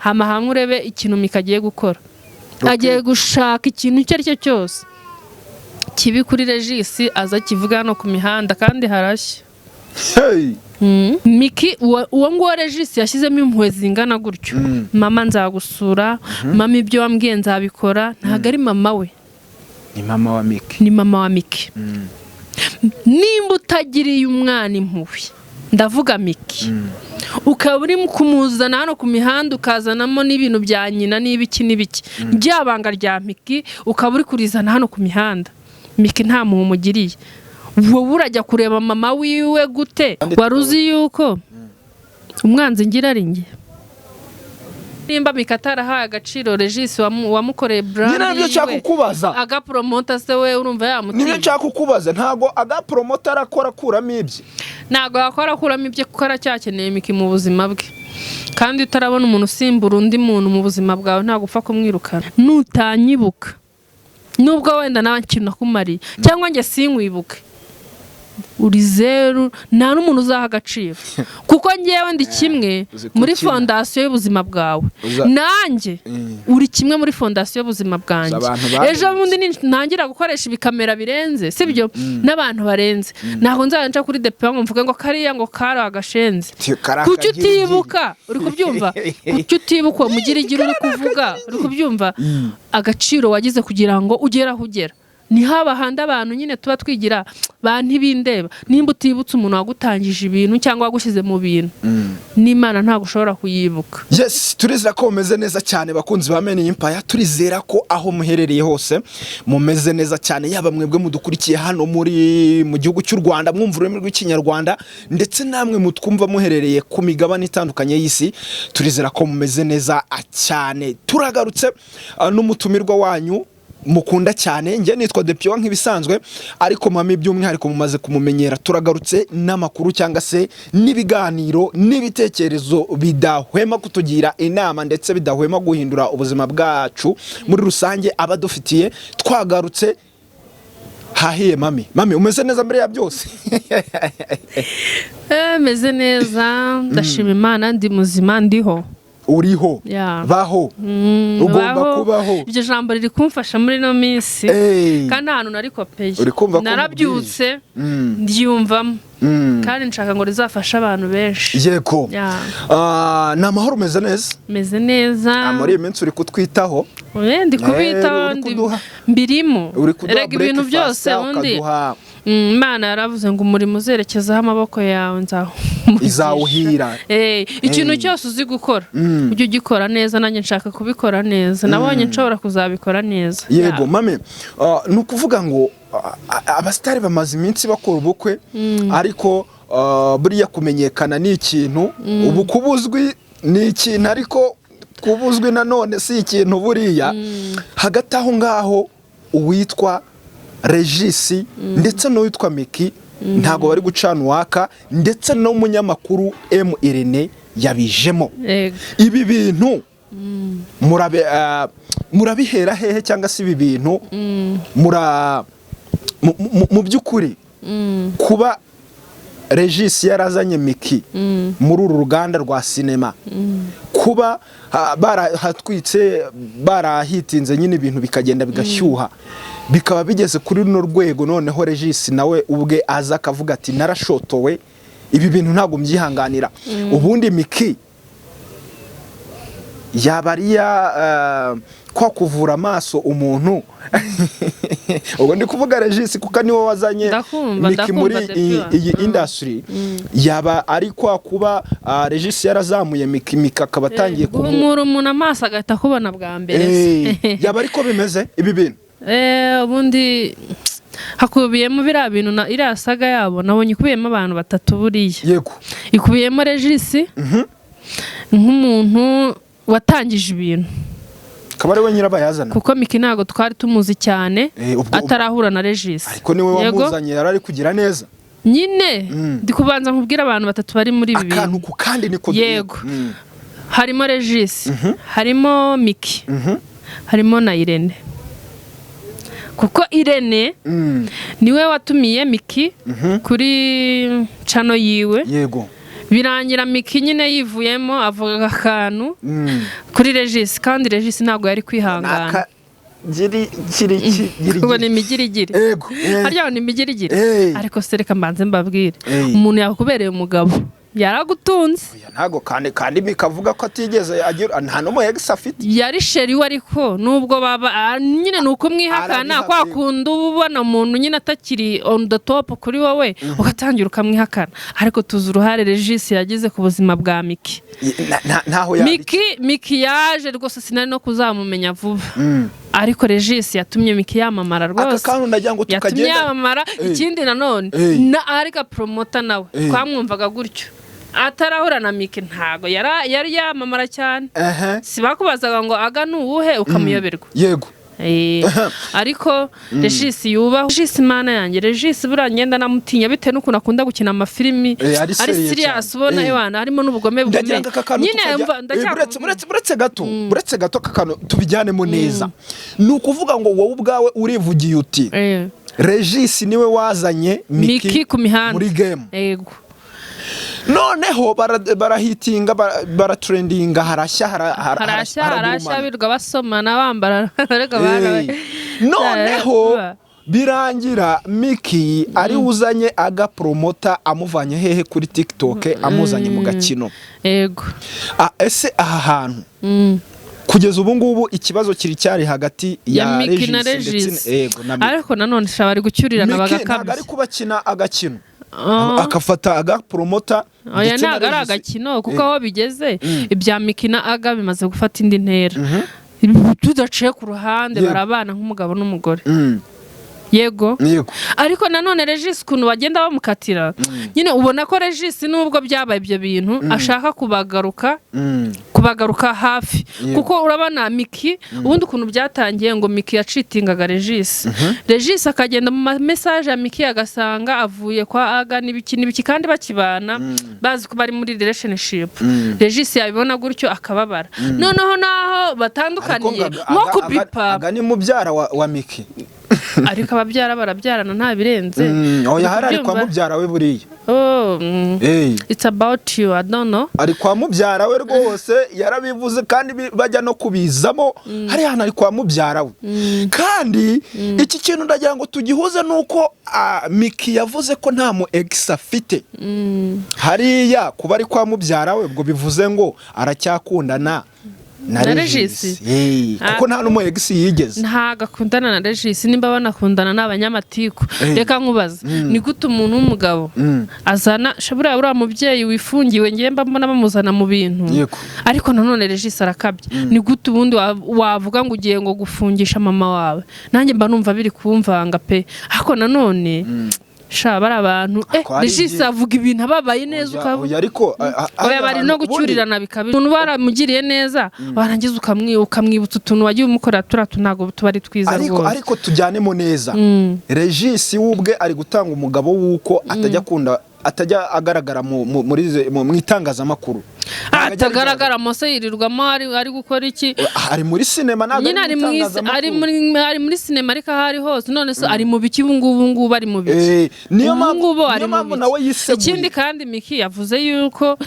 Hama hamwe urebe ikintu Miki agiye gukora. Agiye gushaka ikintu icyo ari cyo cyose kibi kuri Regis, aza kivuga hano ku mihanda kandi harashya. Hey! Miki uwo nguwo Regis yashyizemo impuhwe zingana gutyo: "Mama, nzagusura, mama, ibyo wambwiye nzabikora." Ntabwo ari mama we. Ni mama wa Miki. Ni mama wa Miki. Nimba utagiriye umwana impuhwe, ndavuga Miki, ukaba uri kumuzana hano ku mihanda, ukazanamo n'ibintu bya nyina n'ibiki n'ibiki, rya banga rya Miki ukaba uri kurizana hano ku mihanda, Miki nta mpuhwe umugiriye. Wowe urajya kureba mama wiwe gute? Wari uzi yuko umwanzi ngira ari njye? Nimba Miki atarahaye agaciro Regis wamukoreye brand Nyine nibyo nshaka yiwe, kukubaza. agapromota se we urumva Nibyo yamutinya? nshaka kukubaza. Ntabwo agapromota arakora akuramo ibye. Ntabwo yakora akuramo ibye, kuko aracyakeneye Miki mu buzima bwe. Kandi iyo utarabona umuntu usimbura undi muntu mu buzima bwawe, ntabwo upfa kumwirukana. Nutanyibuka, nubwo wenda nawe ikintu nakumariye cyangwa njye sinkwibuke, uri zeru, nta n'umuntu uzaha agaciro, kuko ngewe ndi kimwe Uzi muri gukina. fondasiyo y'ubuzima bwawe. Nanjye uri kimwe muri fondasiyo y'ubuzima bwanjye. Abantu bahindutse. Ejo bundi ntangira gukoresha ibikamera birenze, sibyo, n'abantu barenze, ntabwo nzajya nca kuri depe ngo mvuge ngo kariya ngo kari agashenzi. Kari Kuki akagirigiri. utibuka? Uri kubyumva? Kuki utibuka uwo mugirigiri uri kuvuga? Uri kubyumva? Agaciro wagize kugira ngo ugere aho ugera, ni haba handi abantu nyine tuba twigira ba ntibindeba. Nimba utibutse umuntu wagutangije ibintu cyangwa wagushyize mu bintu, n'Imana ntabwo ushobora kuyibuka. Yes, turizera ko mumeze neza cyane, bakunzi ba Meni Empire. Turizera ko aho muherereye hose mumeze neza cyane, yaba mwebwe mudukurikiye hano muri mu gihugu cy'u Rwanda mwumva ururimi rw'Ikinyarwanda, ndetse namwe mutwumva muherereye ku migabane itandukanye y'isi. Turizera ko mumeze neza cyane. Turagarutse n'umutumirwa wanyu mukunda cyane. Njye nitwa Depiyo nk'ibisanzwe, ariko mami by'umwihariko mumaze kumumenyera. Turagarutse n'amakuru cyangwa se n'ibiganiro n'ibitekerezo bidahwema kutugira inama, ndetse bidahwema guhindura ubuzima bwacu muri rusange abadufitiye. Twagarutse hahiye. Mami, mami, umeze neza mbere ya byose? Meze neza, ndashima Imana, ndi muzima, ndiho. Uriho. Yeah. Baho. Ugomba baho. kubaho. Iryo jambo riri kumfasha muri ino minsi. Kandi ahantu narikopeye, Uri kumva ko narabyutse ndyumvamo, kandi nshaka ngo rizafashe abantu benshi. Yego. Yeah. Ah, ni amahoro, umeze neza? Meze neza. Ah, muri iyi minsi uri kutwitaho. Ndi kubitaho. Uri Mbirimo. Uri kuduha Erega ibintu breakfast, byose ubundi ukaduha Imana yaravuze ngo umurimo uzerekezaho amaboko yawe nzawo Izawuhira. Ikintu cyose uzi gukora, ujye ugikora neza. Nanjye nshaka kubikora neza, nabonye nshobora kuzabikora neza. Yego. Yeah. Mami, ni ukuvuga ngo abasitari bamaze iminsi bakora ubukwe, ariko buriya kumenyekana ni ikintu, ubu kuba uzwi ni ikintu, ariko kuba uzwi nanone si ikintu buriya. Hagati aho ngaho, uwitwa Regis ndetse n'uwitwa Miki ntabwo bari gucana uwaka, ndetse n'umunyamakuru M Irene yabijemo. Yego. Ibi bintu murabihera hehe? Cyangwa se ibi bintu mura mu by'ukuri, kuba Regis yarazanye Miki muri uru ruganda rwa sinema, kuba barahatwitse, barahitinze nyine, ibintu bikagenda bigashyuha, bikaba bigeze kuri runo rwego, noneho Regis nawe ubwe aza akavuga ati: "Narashotowe, ibi bintu ntabwo mbyihanganira." Ubundi Miki yaba ariya kwa kuvura amaso umuntu, ubwo ndi kuvuga Regis kuko niwe wazanye Ndakumva, Miki ndakumva, muri Depiwa. iyi industry, yaba ari kwa kuba Regis yarazamuye Miki, Miki akaba atangiye kumu Guhumura umuntu amaso agahita akubona bwa mbere se. Yaba ariko bimeze ibi bintu? Ubundi hakubiyemo biriya bintu na iriya saga yabo nabonye ikubiyemo abantu batatu buriya. Ikubiyemo Regis nk'umuntu watangije ibintu, akaba ari we nyirabayazana, kuko Miki ntabwo twari tumuzi cyane atarahura na Regis. Ariko niwe Yego. wamuzanye, yari ari kugira neza. Nyine ndi kubanza nkubwire abantu batatu bari muri ibi Akantu bintu. ku kandi niko. Yego. Harimo Regis, harimo Miki, harimo na Irene, kuko Irene niwe watumiye Miki kuri channel yiwe. Birangira Miki nyine yivuyemo, avuga akantu kuri Regis, kandi Regis ntabwo yari kwihangana. Naka giri giri giri. Ngo ni imigirigiri. Ego. Harya ngo ni imigirigiri? Eh. Ariko se reka mbanze mbabwire, Eh. umuntu yakubereye umugabo, yaragutunze. Oya, ntago kandi bikavuga ko atigeze agira, nta n'umu ex afite. Yari chéri we, ariko nubwo baba nyine ni ukumwihakana. Arabihakana. Kwa kundi uba ubona umuntu nyine atakiri on the top kuri wowe, ugatangira ukamwihakana. Ariko tuzi uruhare Regis yagize ku buzima bwa Miki. Ntaho yabiki. Miki yaje rwose, sinari no kuzamumenya vuba, ariko Regis yatumye Miki yamamara Aka rwose. kantu ndagira ngo Yatumye tukagenda. yamamara. Ikindi nanone, na arika promoter nawe twamwumvaga gutyo atarahura na Miki, ntago yari yamamara cyane. Si bakubazaga ngo aga ni uwuhe, ukamuyoberwa? Yego. Ariko Regis yubaho. Regis, Imana yanjye, Regis buriya ngenda namutinya bitewe n'ukuntu akunda gukina amafilimi Ari ari sérieux serious cyane. ubona ewana harimo n'ubugome Ndagira bukomeye. ngo aka kantu Nyine tukajya mva buretse ndacyakubwira. buretse gato aka kantu tubijyanemo neza. Ni ukuvuga ngo wowe ubwawe urivugiye uti Regis niwe wazanye Miki Miki ku mihanda. muri game. Yego. Noneho barahitinga, baratrendinga, harashya, Harashya, harashya. haragurumana. Birirwa basomana, bambara, ariko bana Noneho birangira Miki ari uzanye aga promoter, amuvanye hehe? Kuri TikTok, amuzanye mu gakino. Yego. Ah, ese aha hantu kugeza ubu ngubu ikibazo kiri cyari hagati ya ya Miki na Regis ndetse Regis. yego, na Miki. Ariko nanone sha bari gucyurirana Miki ntabwo bagakabya. ari kubakina agakino, Ah. akafata aga promoter Oya, ndetse na ntabwo ari Regis. agakino, kuko aho bigeze ibya Miki na Aga bimaze gufata indi ntera, tudaciye ku ruhande. Barabana nk'umugabo n'umugore. Yego. Yego. Ariko nanone Regis, ukuntu bagenda bamukatira nyine, ubona ko Regis nubwo byabaye ibyo bintu ashaka kubagaruka, kubagaruka hafi. Kuko urabona Miki ubundi ukuntu byatangiye, ngo Miki yacheatingaga Regis, Regis akagenda mu ma message ya Miki agasanga avuye kwa Aga n'ibiki n'ibiki, kandi bakibana bazi ko bari muri relationship. Regis yabibona gutyo akababara. Noneho naho batandukaniye Ariko nko kubipa. Aga ni mubyara wa Miki. Ariko ababyara barabyarana, nta birenze. Oya, hari ari kwa Kubyumva? mubyara we buriya. Oh. It's about you, I don't know. Ari kwa mubyara we rwose, yarabivuze kandi bajya no kubizamo hari hantu ari kwa mubyara we. Kandi iki kintu ndagira ngo tugihuze nuko Miki yavuze ko nta mu ex afite. Hariya kuba ari kwa mubyara we, ubwo bivuze ngo aracyakundana na Na Regis. Regis. Kuko nta n'umu ex yigeze. Ntago akundana na Regis. Nimba banakundana ni abanyamatiku. Reka nkubaze, ni gute umuntu w'umugabo azana shaburiya uriya mubyeyi wifungiwe? Ngiye mba mbona bamuzana mu bintu. Ariko nanone Regis arakabya. Ni gute ubundi wavuga ngo ugiye ngo gufungisha mama wawe? Nanjye mba numva biri kumvanga pe. Ariko nanone sha bari abantu Ako hari Regis avuga ibintu ababaye neza, Oya, ukavuga oya, ariko oya, hariya bari hantu no gucyurirana bikabije. Umuntu baramugiriye neza, warangiza ukamwibutsa utuntu wagiye umukorera, turiya tu ntabwo tuba ari twiza ariko rwose. Ariko tujyanemo neza. Regis we ubwe ari gutanga umugabo w'uko atajya akunda, atajya agaragara mu itangazamakuru. Ntabwo ajya Atagaragara mose, yirirwamo ari gukora iki? Ari muri sinema, ntabwo Nyine ari mu ari itangazamakuru. muri sinema, ariko aho ari hose. None se ari mu biki ubu ngubu? Ari mu biki? Niyo Ubu mpamvu ngubu ari niyo mu mpamvu biki? nawe yiseguye. Ikindi kandi, Miki yavuze yuko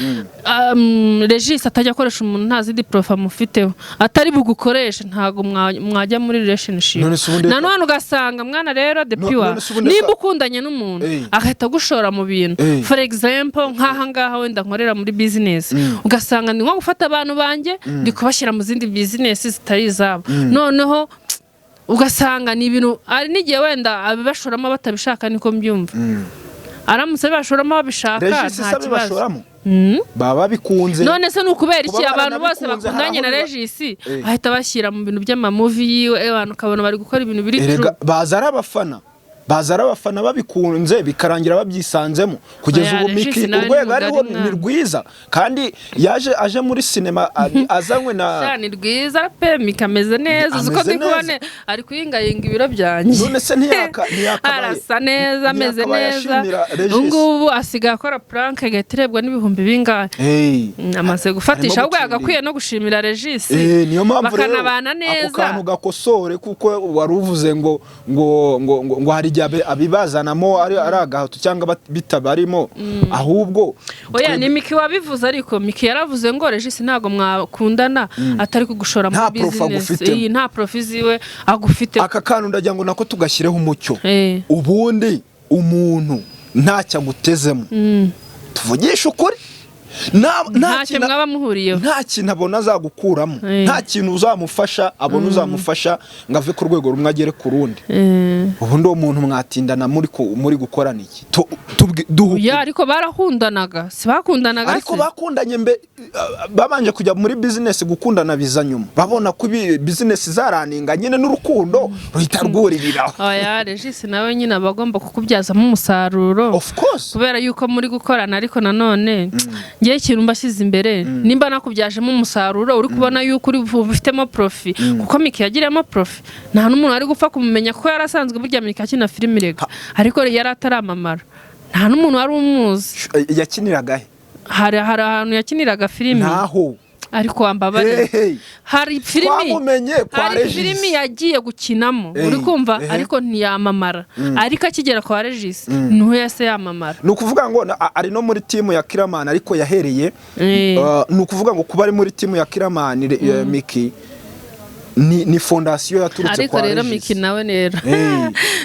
Regis atajya akoresha umuntu nta zindi proof amufiteho, atari bugukoreshe ntabwo mwajya muri relationship. None se ubundi Nanone ugasanga mwana rero de No- pure none se ubundi nimba ukundanye n'umuntu agahita agushora mu bintu, for example nk'aha ngaha wenda nkorera muri business, ugasanga ni nko gufata abantu banjye ndi kubashyira mu zindi business zitari izabo, noneho ugasanga ni ibintu hari n'igihe wenda abibashoramo batabishaka, niko mbyumva. Aramutse abibashoramo babishaka, Regis se nta kibazo. abibashoramo baba babikunze. None se ni ukubera iki Kuba abantu bose baranabikunze, bakundanye na hari aho Regis bahita bashyira mu bintu by'ama movie yiwe, abantu ukabona bari gukora ibintu biri true? Erega baza ari abafana babikunze, bikarangira babyisanzemo. Kugeza Oya, ubu Regis Miki nawe ni urwego mugari ariho mwana. ni rwiza, kandi yaje aje muri sinema azanywe na Sha, ni rwiza pe. Miki ameze neza, uzi ko Ameze ndi kubona neza. ari kuyingayinga ibiro byanjye. None se ntiyakabaye Arasa neza, ameze ntiyakabaye neza. ashimira Regis? Ubu ngubu asigaye akora prank igahita irebwa n'ibihumbi bingahe. Amaze gufatisha. Arimo Ahubwo gutrendinga. yagakwiye no gushimira Regis, Niyo mpamvu rero bakanabana ako neza. kantu gakosore, kuko wari uvuze ngo ngo ngo ngo, ngo hari igihe igihe abibazanamo ari agahato cyangwa bitabarimo, ahubwo Oya, ni Miki wabivuze, ariko Miki yaravuze ngo Regis ntabwo mwakundana atari kugushora Nta muri profit business. agufitemo. Iyi nta profit ziwe agufite. Aka kantu ndagira ngo nako tugashyireho umucyo. Ubundi umuntu ntacyo agutezemo, tuvugishe ukuri, nta Ntacyo mwaba muhuriyeho. Nta kintu abona azagukuramo, nta kintu uzamufasha, abona uzamufasha ngo ave ku rwego rumwe agere ku rundi. Ubundi uwo muntu mwatindana muri gukorana iki? Duhe ukuri. Ya, ariko barakundanaga, si bakundanaga Ariko se? bakundanye babanje kujya muri business, gukundana biza nyuma, babona ko business zaraninga nyine n'urukundo ruhita rwuririraho. Oya, Regis nawe nyine aba agomba kukubyazamo umusaruro Of course. kubera yuko muri gukorana. Ariko nanone ngewe ikintu mbashyize imbere, nimba nakubyajemo umusaruro, uri kubona yuko uri ubifitemo profit, kuko Miki yagiriyemo profit, nta n'umuntu ari gupfa kumumenya, kuko yari asanzwe burya Miki akina filime rega, ariko yari ataramamara, nta n'umuntu wari umuzi. Yakiniraga he? Hari ahantu yakiniraga filime. Ntaho. Ariko wambabariye. Hey, Hari filimi Twamumenye kwa hari Regis. filimi yagiye gukinamo, uri kumva, ariko ntiyamamara, ariko akigera kwa Regis niho yase yamamara. Ni ukuvuga ngo ari no muri team ya Kiramani, ariko yahereye ni ukuvuga ngo kuba ari muri team ya Kiramani, Miki ni fondation yaturutse Ariko kwa rero Regis. Miki nawe rero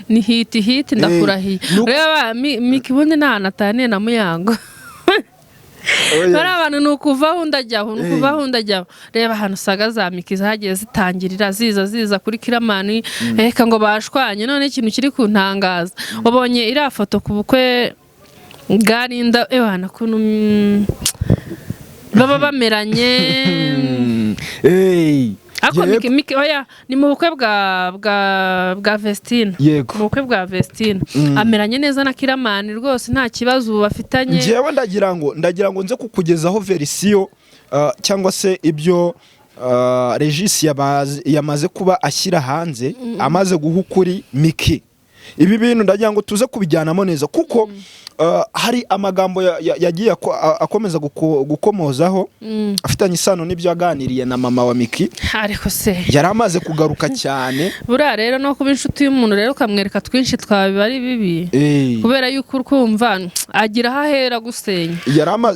ni hit hit, ndakurahiye. Reba Miki, ubundi nta hantu ataniye na Muyango. Oya. Bariya abantu ni ukuva aho undi ajyaho, ni ukuva aho undi ajyaho. Reba ahantu usanga za Miki zagiye zitangirira, ziza ziza kuri Kiramani, reka ngo bashwanye. None ikintu kiri kuntangaza, wabonye iriya foto ku bukwe bwa Linda, ewana ukuntu baba bameranye. Ariko Yego. Miki, oya, ni mu bukwe bwa Vestine. Mu bukwe bwa Vestine ameranye neza na Kiramani rwose, nta kibazo ubu bafitanye. Njyewe ndagira ngo nze kukugezaho version cyangwa se ibyo Regis yamaze kuba ashyira hanze, amaze guha ukuri Miki. Ibi bintu ndagira ngo tuze kubijyanamo neza, kuko hari amagambo yagiye akomeza gukomozaho afitanye isano n'ibyo yaganiriye na mama wa Miki. Ariko se Yari amaze kugaruka cyane. Buriya rero no kuba inshuti y'umuntu rero ukamwereka twinshi twabiba ari bibi, kubera yuko urkumva agira aho ahera gusenya.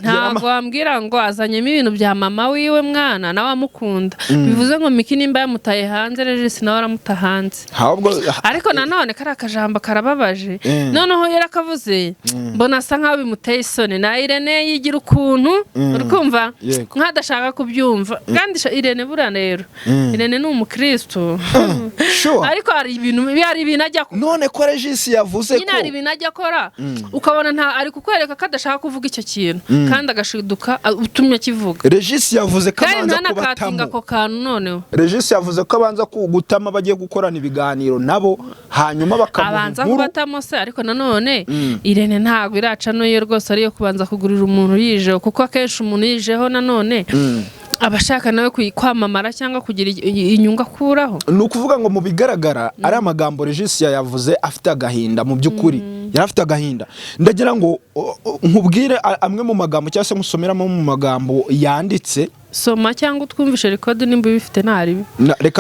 Ntabwo wambwira ngo azanyemo ibintu bya mama wiwe, mwana nawe amukunda, bivuze ngo Miki nimba yamutaye hanze, Regis nawe aramuta hanze. Ahubwo Ariko nanone kariya kajambo karababaje. Noneho yarakavuze mbona asa nkaho bimuteye isoni, na Irene yigira ukuntu, uri kumva, nk'adashaka kubyumva. Kandi Irene buriya rero, Irene ni umukristo. Ariko hari ibintu ajya None ko Regis yavuze nyine hari ko ibintu ajya akora ukabona nta ari kukwereka ko adashaka kuvuga icyo kintu, kandi agashiduka utumye akivuga. Regis yavuze ko Kandi abanza ntanakatinga kubatamo. ako kantu noneho. Regis yavuze ko abanza gutama bagiye gukorana ibiganiro nabo, hanyuma bakamuha Abanza inkuru. kubatamo se? Ariko nanone Irene ntabwo iraca n'iyo rwose ariyo kubanza kugurira umuntu yijeho, kuko akenshi umuntu yijeho nanone aba ashaka nawe kwamamara cyangwa kugira inyungu akuraho. Ni ukuvuga ngo mu bigaragara ari amagambo Regis yayavuze afite agahinda, mu by'ukuri yari afite agahinda. Ndagira ngo nkubwire amwe mu magambo cyangwa se nkusomeramo mu magambo yanditse. Soma cyangwa utwumvishe record nimba ubifite, ntaribi.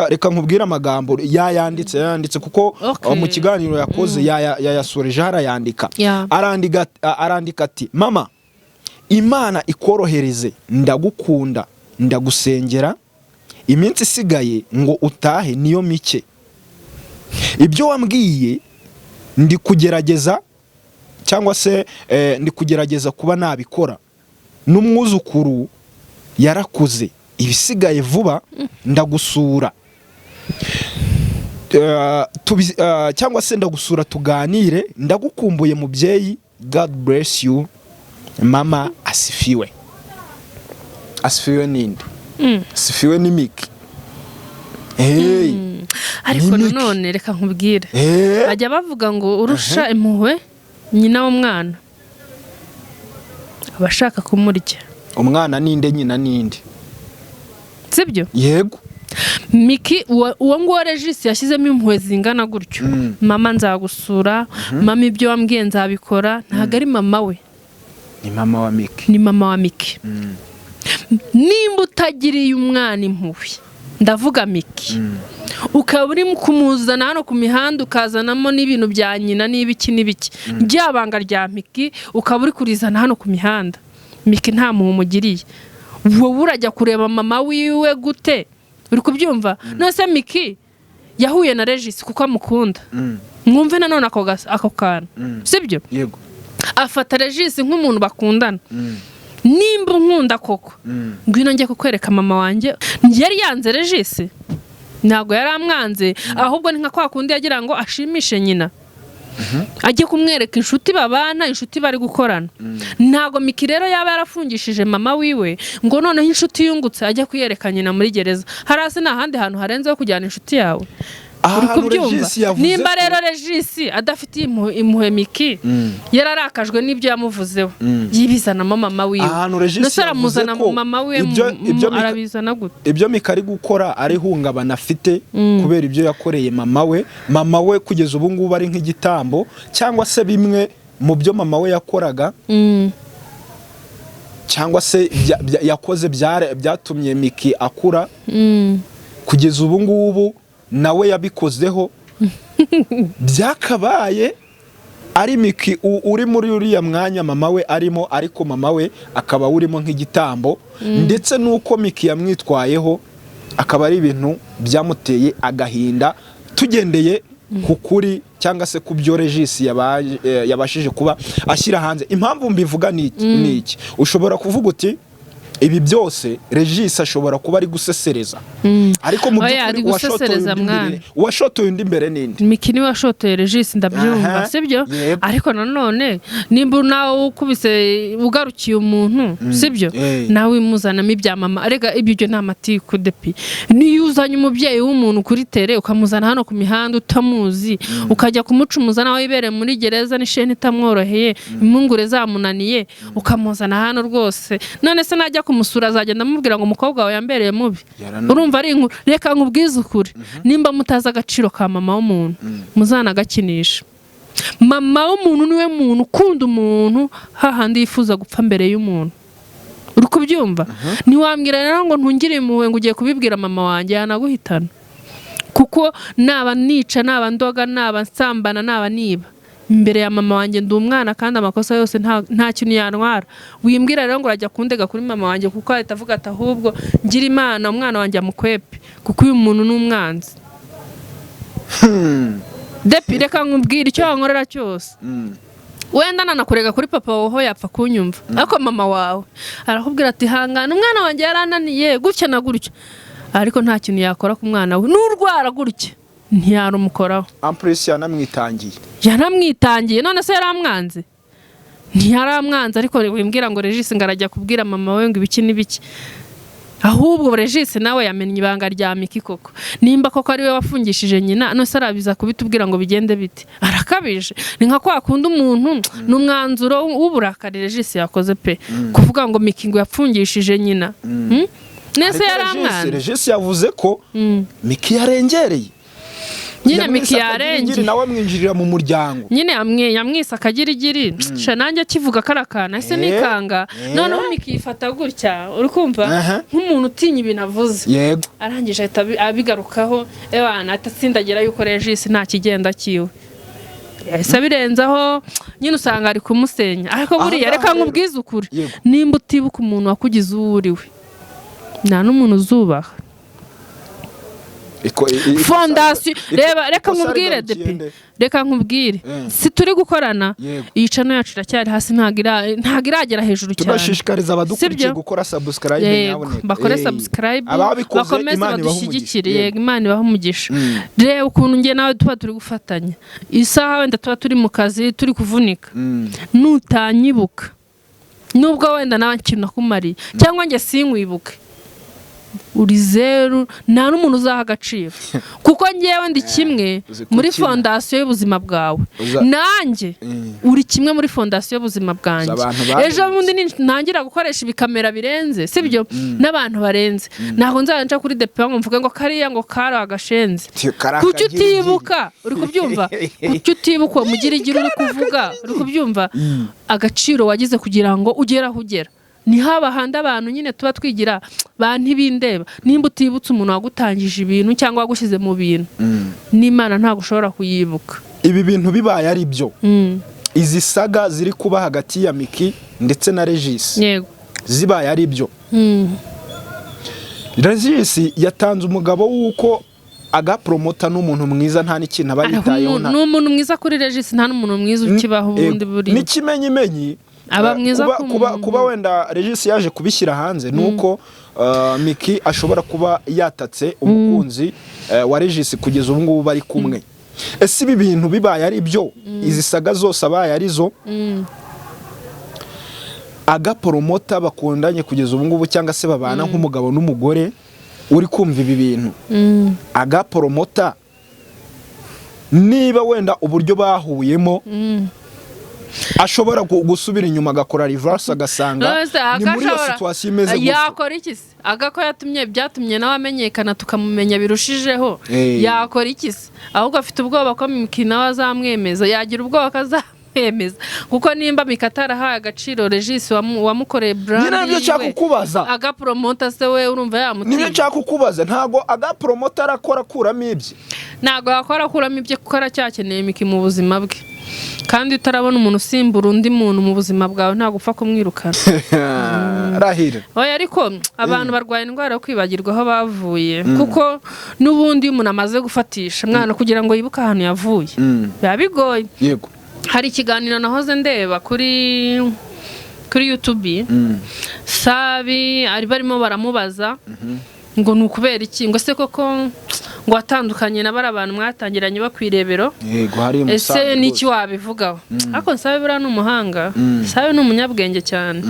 Reka nkubwire amagambo yayanditse kuko mu kiganiro yakoze yayasoreje arayandika. Arandika ati: "Mama, Imana ikorohereze, ndagukunda, ndagusengera, iminsi isigaye ngo utahe niyo mike. Ibyo wambwiye ndi kugerageza cyangwa se ndi kugerageza kuba nabikora, n'umwuzukuru yarakuze, ibisigaye vuba ndagusura, cyangwa se ndagusura tuganire, ndagukumbuye mubyeyi, God bless you mama, asifiwe." Asifiwe ninde? Asifiwe ni Miki. Hey. Ariko Ni Miki. Nanone reka nkubwire, bajya bavuga ngo urusha impuhwe nyina w'umwana aba ashaka kumurya. Umwana ninde, nyina ninde? Sibyo? Yego. Miki uwo nguwo Regis yashyizemo impuhwe zingana gutyo, "Mama nzagusura, mama ibyo wambwiye nzabikora," ntabwo ari mama we. Ni mama wa Miki. Ni mama wa Miki. Nimba utagiriye umwana impuhwe Ndavuga Miki, ukaba uri kumuzana hano ku mihanda, ukazanamo n'ibintu bya nyina n'ibiki n'ibiki, rya banga rya Miki ukaba uri kurizana hano ku mihanda. Miki nta muntu umugiriye. Wowe urajya kureba mama wiwe gute? Uri kubyumva? None se Miki yahuye na Regis kuko amukunda. Mwumve nanone ako kantu, sibyo? Yego. Afata Regis nk'umuntu bakundana. Nimba unkunda koko, ngwino njye kukwereka mama wanjye. Yari yanze Regis? Ntabwo yari amwanze, ahubwo ni nka kwa kundi yagira ngo ashimishe nyina, ajye kumwereka inshuti babana, inshuti bari gukorana. Ntabwo Miki rero yaba yarafungishije mama wiwe ngo noneho inshuti yungutse ajye kuyereka nyina muri gereza. Hasi nta handi hantu harenzeho kujyana inshuti yawe. Aha Uri hantu kubyumva? Regis yavuze Nimba rero Regis adafitiye impuhwe Miki, yararakajwe n'ibyo yamuvuzeho, yibizanamo mama wiwe. Ahantu Regis Ndetse yavuze aramuzana ko mama wiwe ibyo arabizana gute? Ibyo Mika ari gukora ari ihungabana afite kubera ibyo yakoreye mama we. Mama we kugeza ubu ngubu ari nk'igitambo, cyangwa se bimwe mu byo mama we yakoraga cyangwa se yakoze byatumye Miki akura kugeza ubu ngubu nawe yabikozeho. Byakabaye ari Miki uri muri uriya mwanya mama we arimo, ariko mama we akaba awurimo nk'igitambo, ndetse n'uko Miki yamwitwayeho akaba ari ibintu byamuteye agahinda, tugendeye ku kuri cyangwa se ku byo Regis yabashije kuba ashyira hanze. Impamvu mbivuga ni iki: ushobora kuvuga uti ibi byose Regis ashobora kuba ari gusesereza, ariko mu Oya, by'ukuri ari uwashotoye gusesereza undi imbere mwana. uwashotoye undi imbere ninde? Miki niwe washotoye Regis, ndabyumva, sibyo? Yego. Ariko nanone nimba nawe ukubise ugarukiye umuntu, sibyo? Nawe imuzanamo ibya mama. Arega ibyo ni amatiku depi. Niyo uzanye umubyeyi w'umuntu kuri tere, ukamuzana hano ku mihanda utamuzi, ukajya kumucumuza nawe wibereye muri gereza n'isheni itamworoheye, impungure zamunaniye, ukamuzana hano rwose. None se najya kumusura azagenda amubwira ngo umukobwa wawe yambereye mubi? Urumva ari inkuru. Reka nkubwize ukuri, nimba mutazi agaciro ka mama w'umuntu, muzanagakinisha. Mama w'umuntu niwe muntu ukunda umuntu hahandi yifuza gupfa mbere y'umuntu. Uri kubyumva? Ntiwambwira rero ngo ntungire impuhwe ngo ugiye kubibwira mama wanjye, yanaguhitana. Kuko naba nica, naba ndoga, naba nsambana, naba niba, imbere ya mama wanjye ndi umwana, kandi amakosa yose nta kintu yantwara. Wimbwira rero ngo urajya kundega kuri mama wanjye, kuko ahita avuga ati ahubwo ngira Imana umwana wanjye amukwepe, kuko uyu muntu ni umwanzi. Depi, reka nkubwire, icyo wankorera cyose, wenda nanakurega kuri papa wawe ho yapfa kunyumva, ariko mama wawe arakubwira ati hangana, umwana wanjye yarananiye gutya na gutya, ariko nta kintu yakora ku mwana we. N'urwara gutya ntiyarumukoraho. Ampuresi yanamwitangiye. Yaramwitangiye. None se yaramwanze? Ntiyaramwanze. Ariko wimbwira ngo Regis ngo arajya kubwira mama we ngo ibiki n'ibiki. Ahubwo Regis nawe yamennye ibanga rya Miki koko. Nimba koko ari we wafungishije nyina, none se arabiza kubitubwira ngo bigende bite? Arakabije. Ni nka kwa kundi umuntu, ni umwanzuro w'uburakari Regis yakoze pe, kuvuga ngo Miki ngo yapfungishije nyina. Nese Ariko Regis yaramwanze? Regis yavuze ko Miki yarengereye. Nyine Yamwise Miki akagirigiri, yarengeye. nawe amwinjirira mu muryango. Nyine yamwise akagirigiri. Sha, nanjye akivuga kariya kantu ese nikanga. Noneho Miki yifata gutya, uri kumva, nk'umuntu utinya ibintu avuze. Arangije ahita abigarukaho, ewana ahita atsindagira yuko Regis nta kigenda kiwe. Yahise abirenzaho nyine, usanga ari kumusenya. Ariko Aha buriya ngaha reka rero- nkubwize ukuri, nimba utibuka umuntu wakugize uwo uri we, nta n'umuntu uzubaha. Fondasiyo, reba, reka Ikosa nkubwire, rigarukiye depi, nde? Reka nkubwire, si turi gukorana? Yego. Iyi channel yacu iracyari hasi, ntabwo iragera hejuru cyane. Tunashishikariza abadukurikiye Sibyo? gukora subscribe. Yego, Nyabuneka. bakore subscribe, Ababikoze, bakomeze Imana ibahe umugisha. badushyigikire. Yego. Yego, Imana ibahe umugisha. Reba ukuntu njye nawe tuba turi gufatanya isaha, wenda tuba turi mu kazi, turi kuvunika. Nutanyibuka, nubwo wenda nawe ikintu nakumariye cyangwa njye sinkwibuke, uri zeru, nta n'umuntu uzaha agaciro, kuko ngewe ndi kimwe Uzi muri gukina. fondasiyo y'ubuzima bwawe. Nanjye uri kimwe muri fondasiyo y'ubuzima bwanjye. Abantu bahindutse. Ejo bundi ntangira gukoresha ibikamera birenze, sibyo, n'abantu barenze, ntabwo nzajya nca kuri depe ngo mvuge ngo kariya ngo kari agashenzi. Kari Kuki akagirigiri. utibuka? Uri kubyumva? Kuki utibuka uwo mugirigiri uri kuvuga? Uri kubyumva? Agaciro wagize kugira ngo ugere aho ugera. Ni haba handi abantu nyine tuba twigira ba ntibindeba. Nimba utibutse umuntu wagutangije ibintu cyangwa wagushyize mu bintu, n'Imana ntabwo ushobora kuyibuka. Ibi bintu bibaye ari byo, izi saga ziri kuba hagati ya Miki ndetse na Regis, zibaye ari byo, Regis yatanze umugabo w'uko agapromota n'umuntu mwiza, nta n'ikintu aba yitayeho. Ni umuntu mwiza kuri Regis, nta n'umuntu mwiza ukibaho ubundi buri. N'ikimenyimenyi, Aba mwiza kuba, ku kuba, muntu. kuba wenda Regis yaje kubishyira hanze ni uko Miki ashobora kuba yatatse umukunzi wa Regis kugeza ubu ngubu bari kumwe. Ese ibi bintu bibaye ari byo, izi saga zose abaye ari zo, agapromota bakundanye kugeza ubu ngubu cyangwa se babana nk'umugabo n'umugore, uri kumva ibi bintu, agapromota niba wenda uburyo bahuyemo ashobora gusubira inyuma agakora reverse, agasanga None ni muri iyo agashobora- situation imeze gutyo. Yakora iki se? Aga ko yatumye, byatumye nawe amenyekana, tukamumenya birushijeho. Yakora iki se? Ahubwo afite ubwoba ko Miki nawe azamwemeza, yagira ubwoba ko azamwemeza, kuko nimba Miki atarahaye agaciro Regis wamukoreye brand Nyine nibyo nshaka yiwe, kukubaza. agapromota se we urumva Nibyo yamutinya? nshaka kukubaza. Ntabwo agapromota arakora akuramo ibye? Ntabwo yakora akuramo ibye, kuko aracyakeneye Miki mu buzima bwe, kandi utarabona umuntu usimbura undi muntu mu buzima bwawe ntabwo upfa kumwirukana. Rahira. Oya, ariko abantu barwaye indwara yo kwibagirwa aho bavuye, kuko n'ubundi iyo umuntu amaze gufatisha mwana, kugira ngo yibuke ahantu yavuye biba bigoye. Hari ikiganiro nahoze ndeba kuri YouTube, Sabi ari barimo baramubaza ngo ni ukubera iki, ngo se koko ngo watandukanye na bari abantu mwatangiranye bakwirebero? Yego, hari Ese Musanze n'iki rwose. wabivugaho? Ariko Nsabe buriya ni umuhanga, Nsabe ni umunyabwenge cyane.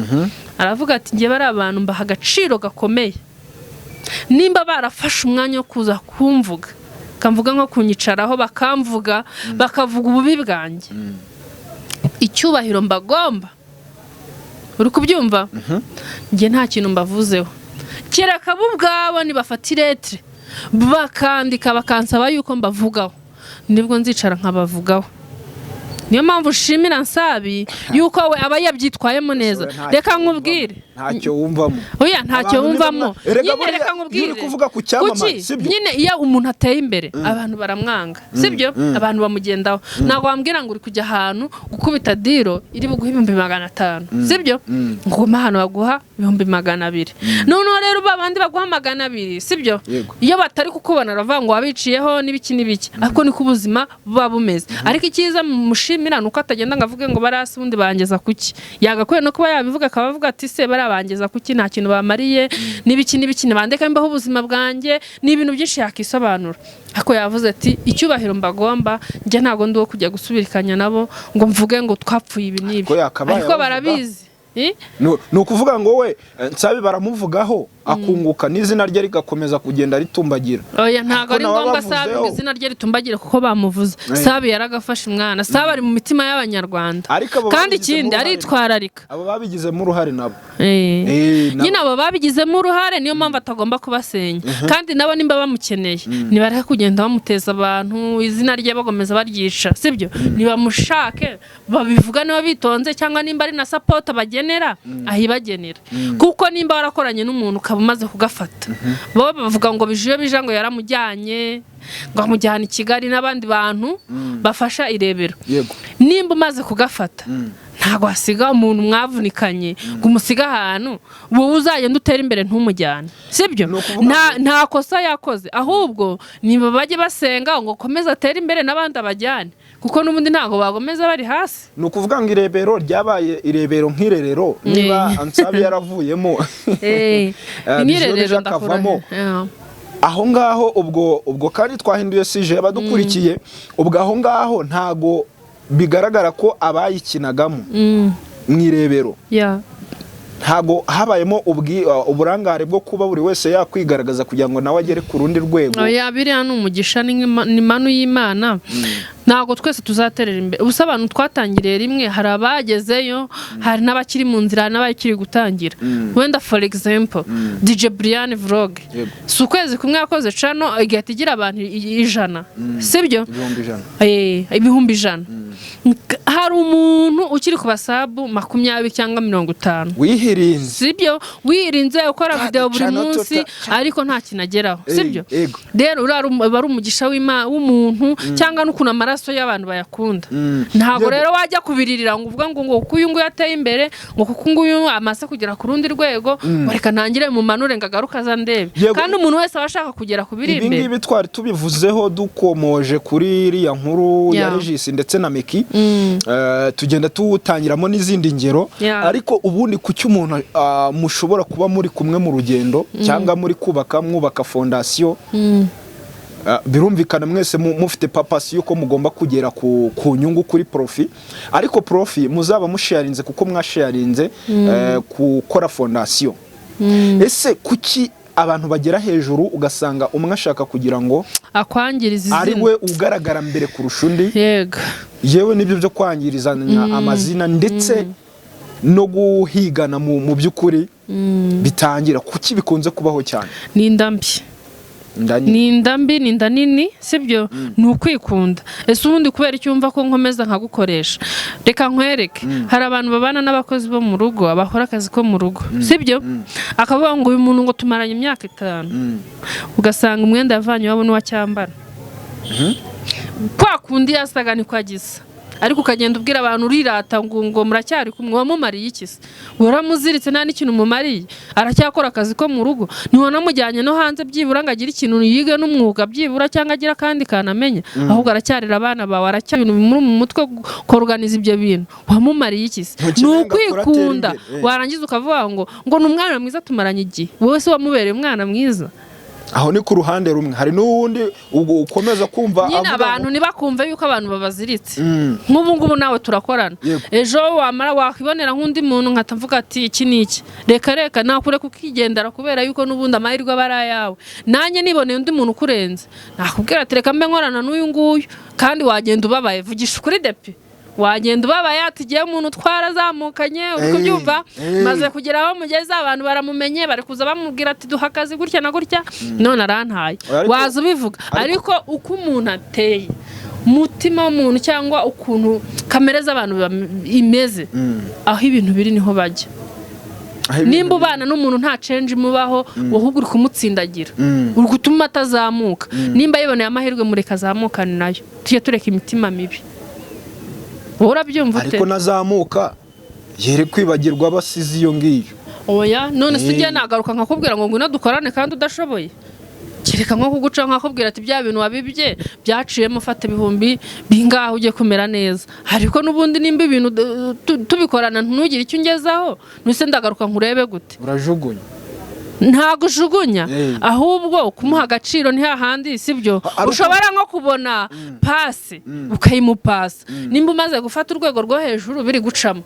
Aravuga ati: "Njye bari abantu mbaha agaciro gakomeye. Nimba barafashe umwanya wo kuza kumvuga, kamvuga nko kunyicaraho bakamvuga, bakavuga ububi bwanjye, icyubahiro mbagomba, uri kubyumva, njye nta kintu mbavuzeho, kereka bo ubwabo nibafata ilettre bakandika bakansaba yuko mbavugaho, nibwo nzicara nkabavugaho." Niyo mpamvu nshimira Nsabi yuko we aba yabyitwayemo neza. Ntacyo Reka wumvamo. nkubwire. Ntacyo wumvamo. Oya, ntacyo Abantu wumvamo. Erega Nyine buriya reka iyo nkubwire. uri kuvuga ku cyamamare, Kuki? sibyo? Nyine iyo umuntu ateye imbere abantu baramwanga, sibyo? Abantu bamugendaho. Ntabwo wambwira ngo uri kujya ahantu gukubita deal iri buguhe 500,000, sibyo? Ngo ugume ahantu baguha 200,000. Noneho rero ba bandi baguha 200, sibyo? Yego. Iyo batari kukubona baravuga ngo wabiciyeho n'ibiki n'ibiki, ariko niko ubuzima buba bumeze. Ariko icyiza mushimira ni uko atagenda ngo avuge ngo barasi ubundi bangeza kuki. Yagakwiye no kuba yabivuga, akaba avuga ati: "Se barabangeza kuki? Nta kintu bamariye n'ibiki n'ibiki, nibandeka mbaho ubuzima bwanjye." Ni ibintu byinshi yakisobanura, ariko yavuze ati: "Icyubahiro mbagomba, njye ntabwo ndi uwo kujya gusubirikanya nabo ngo mvuge ngo twapfuye ibi n'ibi." Ariko yakabaye Ariko abavuga. barabizi. Eh? Ni ukuvuga ngo we Nsabi baramuvugaho akunguka, n'izina rye rigakomeza kugenda ritumbagira. Oya, ntabwo Ariko ari nawe ngombwa Sabi abavuzeho. ngo izina rye ritumbagire kuko bamuvuze. Sabi yaragafashe umwana, Sabi ari mu mitima y'Abanyarwanda. Ariko abo Kandi babigizemo ikindi uruhare. aritwararika. Abo babigizemo uruhare nabo. Nabo. Nyine abo babigizemo uruhare, niyo mpamvu atagomba kubasenya. Kandi nabo nimba bamukeneye, nibareke kugenda bamuteza abantu, izina rye bagomeza baryica, sibyo? Nibamushake babivuga niba bitonze, cyangwa nimba ari na support bagenera ahibagenera, kuko nimba warakoranye n'umuntu ukaba umaze kugafata, bo bavuga ngo bije iyo bija ngo yaramujyanye, ngo amujyana i Kigali n'abandi bantu bafasha irebero. Nimba umaze kugafata, ntabwo wasiga umuntu mwavunikanye ngo umusige ahantu wowe uzagenda utera imbere ntumujyane, sibyo? Ni ukuvuga Nta kosa yakoze, ahubwo niba bajye basenga ngo akomeze atere imbere n'abandi abajyane, kuko n'ubundi ntabwo bagomeza bari hasi. Ni ukuvuga ngo irebero ryabaye irebero nk'irerero, niba Nsabi yaravuyemo, Nk'irerero. Bijou akavamo. Yeah. Aho ngaho ubwo kandi twahinduye sujet, abadukurikiye, ubwo aho ngaho ntago bigaragara ko abayikinagamo mu irebero ntago habayemo uburangare bwo kuba buri wese yakwigaragaza kugira ngo nawe agere ku rundi rwego? Oya, biriya ni umugisha, ni manu y'Imana. Ntabwo twese tuzaterera imbere. Ubusa abantu twatangiriye rimwe, hari abagezeyo, hari n'abakiri mu nzira, hari n'abakiri gutangira. Wenda, for example, DJ Brian Vlog, si ukwezi kumwe yakoze channel igahita igira abantu 100, sibyo? 100,000. 100,000. Hari umuntu ukiri ku ba sub 20 cyangwa 50. Wihirinze. Sibyo? Wirinze ukora God, video buri channel munsi, ariko nta kintu ageraho, sibyo? Yego. Rero uriya aba ari umugisha w'umuntu cyangwa n'ukuntu amaraso y'abantu bayakunda. Ntabwo rero wajya kubiririra ngo uvuga ngo kuko uyu nguyu ateye imbere, ngo kuko nguyu amaze kugera ku rundi rwego, ngo reka ntangire mumanure ngo agaruke aza ndebe. Kandi umuntu wese aba ashaka kugera ku biri Ibi imbere. ngibi twari tubivuzeho, dukomoje kuri iriya nkuru ya Regis ndetse na Meki. Tugenda tuwutangiramo n'izindi ngero. Ariko ubundi kuki umuntu, mushobora kuba muri kumwe mu rugendo cyangwa muri kubaka, mwubaka fondasiyo, birumvikana mwese mufite purpose yuko mugomba kugera ku nyungu, kuri profit, ariko profit muzaba musharinze kuko mwasharinze gukora fondasiyo, ese kuki abantu bagera hejuru ugasanga umwe ashaka kugira ngo akwangiriza ari izina, we ugaragara mbere kurusha undi? Yewe, n'ibyo byo kwangirizanya amazina ndetse no guhigana mu by'ukuri bitangira, kuki bikunze kubaho cyane? Ni inda mbi. Inda nini. Ni inda mbi, ni inda nini, sibyo? Ni ukwikunda. Ese ubundi kubera icyo wumva ko nkomeza nkagukoresha? Reka nkwereke, hari abantu babana n'abakozi bo mu rugo, bakora akazi ko mu rugo, sibyo? Akavuga ngo uyu muntu ngo tumaranye imyaka 5, ugasanga umwenda yavanye iwabo n'uwacyambara kwa kundi yasaga niko agize, ariko ukagenda ubwira abantu, urirata ngo muracyari kumwe. Wamumariye iki se? Waramuziritse, nta n'ikintu umumariye, aracyakora akazi ko mu rugo. Ntiwanamujyanye no hanze byibura ngo agire ikintu yige n'umwuga byibura, cyangwa agire akandi kantu amenya, ahubwo aracyarira abana bawe, aracyari ibintu bimuri mu mutwe koruganiza ibyo bintu. Wamumariye iki se? Ni Ntukeneye ngo akure atere ukwikunda. imbere. Warangiza ukavuga ngo ni umwana mwiza, tumaranye igihe. Wowe se wamubereye umwana mwiza? Aho ni ku ruhande rumwe. Hari n'uwundi ubwo ukomeza kumva Nyine avuga abantu ntibakumve yuko abantu babaziritse. Nk'ubu ngubu nawe turakorana, ejo wamara wakwibonera nk'undi muntu, nkata mvuga ati iki ni iki, reka reka, nakureka ukigendera, kubera yuko n'ubundi amahirwe aba ari ayawe. Nanjye niboneye undi muntu ukurenze, nakubwira ati reka mbe nkorana n'uyu nguyu. Kandi wagenda ubabaye, vugisha ukuri depi, wagenda ubabaye ati igihe umuntu twarazamukanye, uri kubyumva? Maze kugera aho mugeze, abantu baramumenye, bari kuza bamubwira ati duha akazi gutya na gutya, none arantaye. Waza ubivuga. Ariko uko umuntu ateye, umutima w'umuntu cyangwa ukuntu kamere z'abantu imeze, aho ibintu biri niho bajya. Aho ibintu Nimba ubana n'umuntu nta change imubaho, ahubwo uri kumutsindagira, uri gutuma atazamuka. Nimba yiboneye amahirwe, mureka azamukane nayo. Tujye tureka imitima mibi. Wowe urabyumva ute? Ariko nazamuka yere kwibagirwa abasize iyo ngiyo. Oya, none se ugiye nagaruka nkakubwira ngo ngwino dukorane kandi udashoboye? Kereka nko kuguca nkakubwira ati bya bintu wabibye byaciyemo, fata ibihumbi bingahe ujye kumera neza. Ariko n'ubundi nimba ibintu tubikorana ntugire icyo ungezaho, nuse ndagaruka nkurebe gute? Urajugunya. Ntabwo ujugunya, ahubwo kumuha agaciro ni hahandi, sibyo? Ushobora nko kubona pasi ukayimupasa. Nimba umaze gufata urwego rwo hejuru biri gucamo,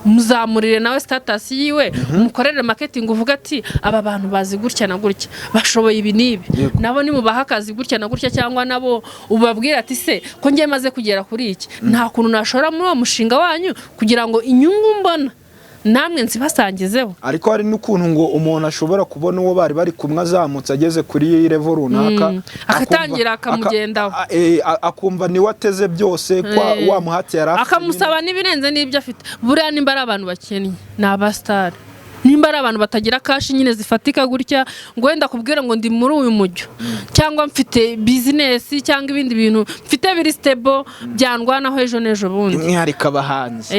muzamurire nawe status yiwe, umukorere marketing, uvuga ati aba bantu bazi gutya na gutya, bashoboye ibi n'ibi, nabo nimubaha akazi gutya na gutya, cyangwa nabo ubabwira ati se ko ngiye maze kugera kuri iki, nta kuntu nashora muri uwo mushinga wanyu kugira ngo inyungu mbona namwe nzibasangizeho? Ariko hari n'ukuntu ngo umuntu ashobora kubona uwo bari bari kumwe azamutse, ageze kuri level runaka, Akatangira akamugendaho. Akumva niwe ateze byose kwa wa muhati yari afite. Akamusaba n'ibirenze n'ibyo afite. Buriya nimba ari abantu bakennye, ni abasitari, nimba ari abantu batagira cash nyine zifatika gutya, ngo wenda kubwira ngo ndi muri uyu mujyo, cyangwa mfite business, cyangwa ibindi bintu mfite biri stable byandwanaho ejo n'ejo bundi. By'umwihariko abahanzi.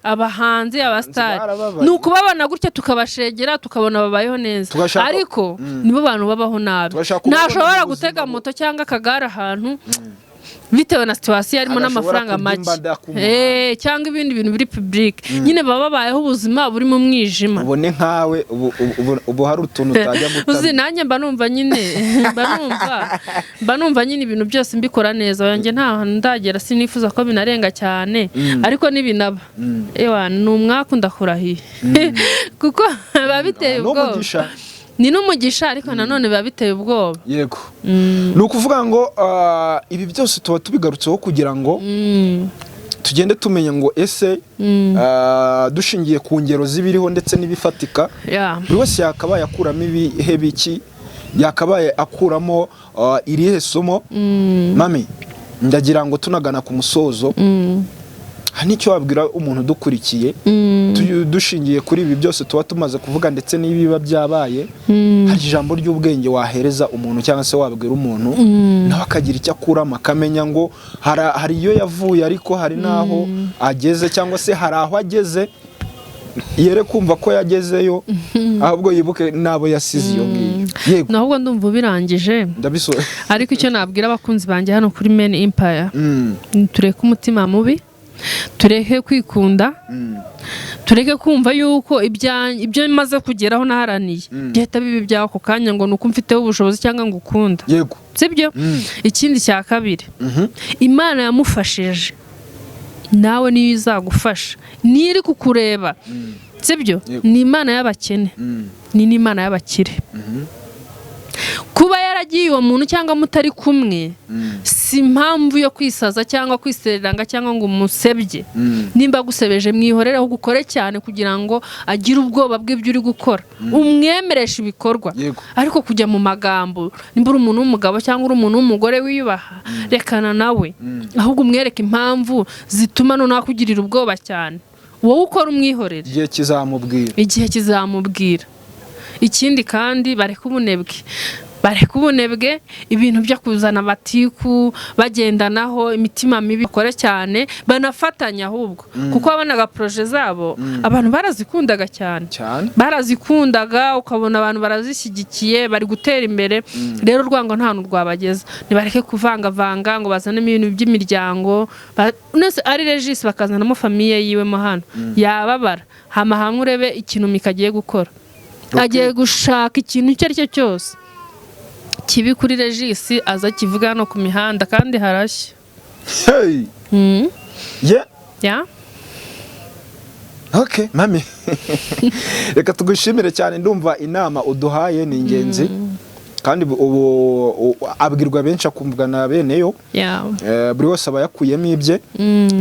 Abahanzi, abasitari, Barababaye. ni ukubabona gutya tukabashegera, tukabona babayeho neza, ariko nibo bantu babaho nabi. Tugashaka kubabona Ntashobora mu buzima gutega moto cyangwa akagare ahantu bitewe na situation arimo Adashobora n'amafaranga kurya make. imbada ku muhanda. Cyangwa ibindi bintu biri public nyine, baba babayeho ubuzima buri mu mwijima. Ubone nkawe ubu hari utuntu utajya Uzi, gutamira. nanjye mba numva nyine, mba numva nyine ibintu byose mbikora neza. Wanjye nta hantu ndagera, sinifuza ko binarenga cyane, ariko nibinaba, ewa, ni umwaku, ndakurahiye, kuko biba biteye ubwoba. N'umugisha. Ni n'umugisha, ariko nanone biba biteye ubwoba. Yego, ni ukuvuga ngo ibi byose tuba tubigarutseho kugira ngo tugende tumenya ngo ese dushingiye ku ngero z'ibiriho ndetse n'ibifatika, buri wese yakabaye akuramo ibihe biki, yakabaye akuramo irihe somo. Mami, ndagira ngo tunagana ku musozo, hari n'icyo wabwira umuntu udukurikiye dushingiye kuri ibi byose tuba tumaze kuvuga ndetse n'ibiba byabaye? Hari ijambo ry'ubwenge wahereza umuntu cyangwa se wabwira umuntu, nawe akagira icyo akuramo, akamenya ngo hari iyo yavuye, ariko hari n'aho ageze, cyangwa se hari aho ageze, yere kumva ko yagezeyo, ahubwo yibuke n'abo yasize iyo ngiyo? Yego. Nahubwo ndumva ubirangije. Ndabisoje. Ariko icyo nabwira abakunzi banjye hano kuri Meni Empire, tureke umutima mubi, tureke kwikunda, tureke kumva yuko ibyo maze kugeraho naharaniye byahita biba ibyawe ako kanya, ngo ni uko mfiteho ubushobozi cyangwa ngo ukunda. Sibyo? Ikindi cya kabiri, Imana yamufashije, nawe niyo izagufasha, niyo iri kukureba, sibyo? Yego. Ni Imana y'abakene, ni n'Imana y'abakire. Kuba yaragiye uwo muntu cyangwa mutari kumwe si impamvu yo kwisaza cyangwa kwisereranga cyangwa ngo umusebye. Nimba agusebeje, mwihorere, ahubwo ukore cyane kugira ngo agire ubwoba bw'ibyo uri gukora, umwemereshe ibikorwa. Ariko kujya mu magambo, nimba uri umuntu w'umugabo cyangwa uri umuntu w'umugore wiyubaha, rekana nawe, ahubwo umwereke impamvu zituma noneho akugirira ubwoba cyane. Wowe ukora, umwihorere. Igihe kizamubwira. Igihe kizamubwira. Ikindi kandi, bareke ubunebwe, bareke ubunebwe, ibintu byo kuzana amatiku bagendanaho imitima mibi. Bakore cyane, banafatanya ahubwo, kuko wabonaga projet zabo abantu barazikundaga cyane. Cyane. Barazikundaga, ukabona abantu barazishyigikiye, bari gutera imbere. Rero urwango nta hantu rwabageza. Nibareke kuvangavanga ngo bazanemo ibintu by'imiryango. Nese ari Regis bakazanamo famille yiwe mo hano, yababara. Hama hamwe urebe ikintu Mika agiye gukora. Agiye gushaka ikintu icyo ari cyo cyose kibi kuri Regis, aza kivuga hano ku mihanda, kandi harashya. Hey! Yeah. Ya. Okay, mami. Reka tugushimire cyane. Ndumva inama uduhaye ni ingenzi. Kandi ubu abwirwa benshi akumvwa na beneyo. Buri wese aba yakuyemo ibye.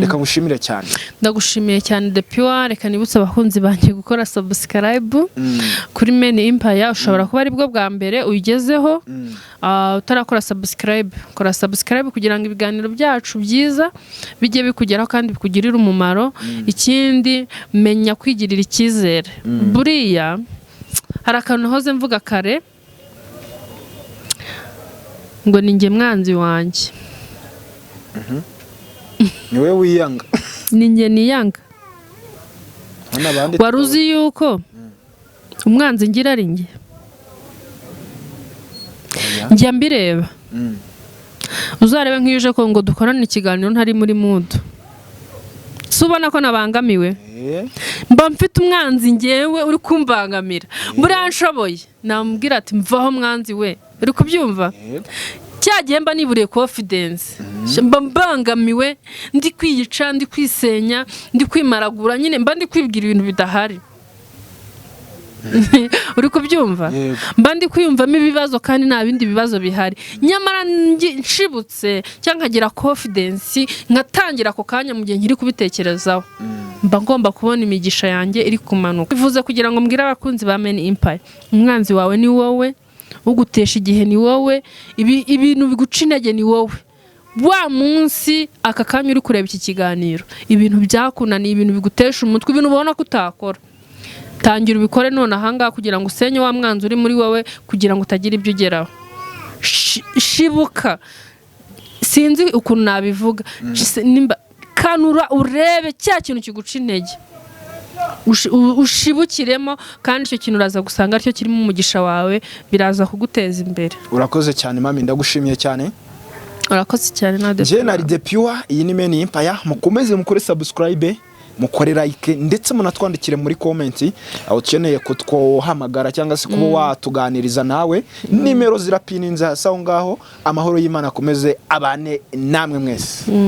Reka ngushimire cyane. Ndagushimiye cyane, The Pure. Reka nibutse abakunzi banjye gukora subscribe kuri Meni Empire. Ushobora kuba aribwo bwa mbere uyigezeho, utarakora subscribe. Kora subscribe kugira ngo ibiganiro byacu byiza bijye bikugeraho kandi bikugirire umumaro. Ikindi, menya kwigirira icyizere. Buriya hari akantu nahoze mvuga kare ngo ni njye mwanzi wanjye. Niwe wiyanga. Ni njye niyanga. Hano abandi Wari uzi yuko umwanzi ngira ari njye? Oya. Njya mbireba. Uzarebe nk'iyo uje ko ngo dukorane ikiganiro ntari muri mood, si ubona ko nabangamiwe? Mba mfite umwanzi ngewe uri kumbangamira. Buriya nshoboye namubwira ati: "Mvaho mwanzi we." Uri kubyumva? Yego. Cya gihe mba niburiye confidence, mba mbangamiwe, ndi kwiyica, ndi kwisenya, ndi kwimaragura nyine, mba ndi kwibwira ibintu bidahari. Uri kubyumva? Yego. Mba ndi kwiyumvamo ibibazo kandi nta bindi bibazo bihari. Nyamara nshibutse cyangwa nkagira confidence, nkatangira ako kanya mu gihe nkiri kubitekerezaho, mba ngomba kubona imigisha yanjye iri kumanuka. Bivuze kugira ngo mbwire abakunzi ba Meni Empire: umwanzi wawe ni wowe, ugutesha igihe ni wowe, ibintu biguca intege ni wowe. Wa munsi, aka kanya uri kureba iki kiganiro, ibintu byakunaniye, ibintu bigutesha umutwe, ibintu ubona ko utakora, tangira ubikore none ahangaha kugira ngo usenye wa mwanzi uri muri wowe, kugira ngo utagira ibyo ugeraho. Shibuka, sinzi ukuntu nabivuga. Nimba kanura urebe cya kintu kiguca intege, ushibukiremo, kandi icyo kintu uraza gusanga aricyo kirimo umugisha wawe, biraza kuguteza imbere. Urakoze cyane mami, ndagushimiye cyane. Urakoze cyane nawe. Njye na The Pure, iyi ni Meni Empire. Mukomeze mukore subscribe, mukore like, ndetse munatwandikire muri comment aho ukeneye kutwohamagara cyangwa se kuba watuganiriza nawe. Nimero zirapininze hasi aho ngaho. Amahoro y'Imana akomeze abane namwe mwese.